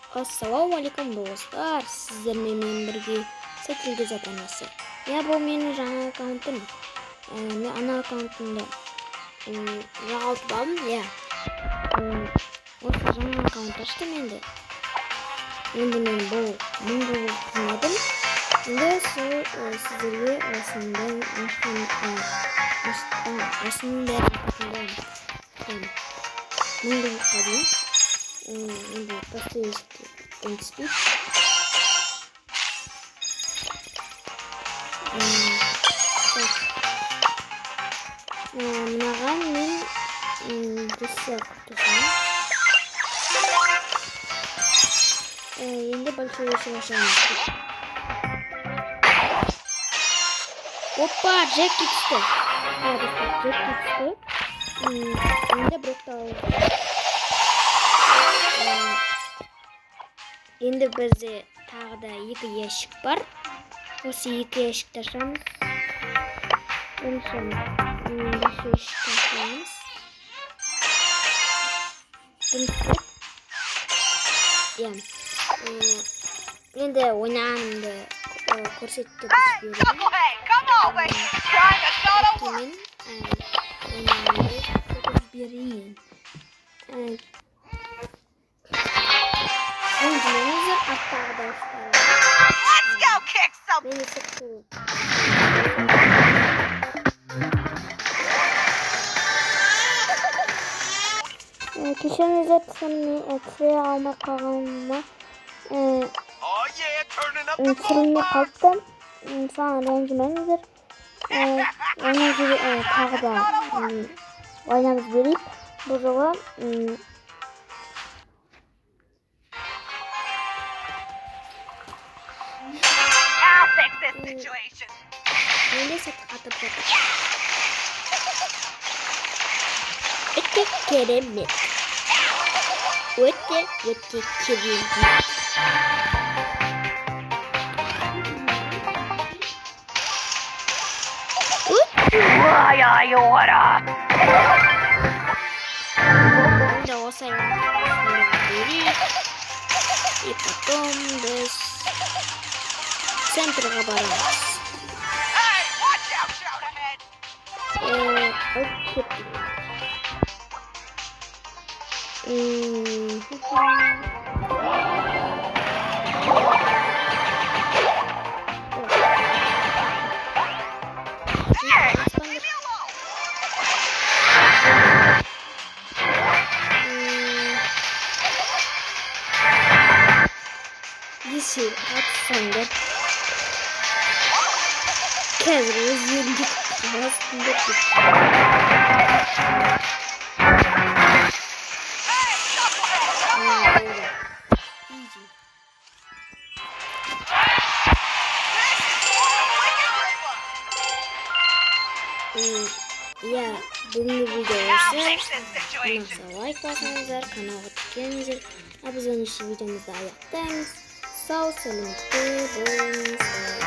Ассалаумағалейкум достар, сіздермен мен бірге Сәкелге арнасы. Иә, бұл менің жаңа аккаунтым. Мен ана аккаунтымды жоғалтып алдым, иә. Осы жаңа аккаунт аштым енді. Енді мен бұл 1000 рубль жинадым. Енді сол сіздерге осының бәрін ашатын боламын. 1000 рубльға дейін. Енді простой есіктен түспейді. Так. Мынаған мен 100 қосамын. Енді большой ящик ашамыз. Опа, Джеки түсті. Иә, достар, Джеки түсті. Енді Брокты алайық. Енді бізде тағы да 2 ящик бар. Осы 2 ящикті ашамыз. Бірінші большой ящикті ашамыз. Бірінші. Иә. Енді ойнағанымды көрсетіп жіберейін. Мен ойнағанымды көрсетіп жіберейін. Ренжімеңіздер, арттағы дауыстары. Мені сыртқы. Кешіріңіздер, түсіре алмай қалғаныма түсірілмей қалыпты. Соған ренжімеңіздер. Тағы да ойнап жіберейік. Бұл жолы енді сәт қатып жатыр. Өте керемет. Өте, өте керемет. Енді осы берейік. И потом біз центрға барамыз. Кеттік. Есе атсаңдар қазір өздерің кетіп қаласыңдар деп. Иә, бүгінгі видео осы. Ұнаса лайк басыңыздар, каналға тіркеліңіздер. А біз ендеше видеомызды аяқтаймыз. Сау сәлеметте болыңыздар.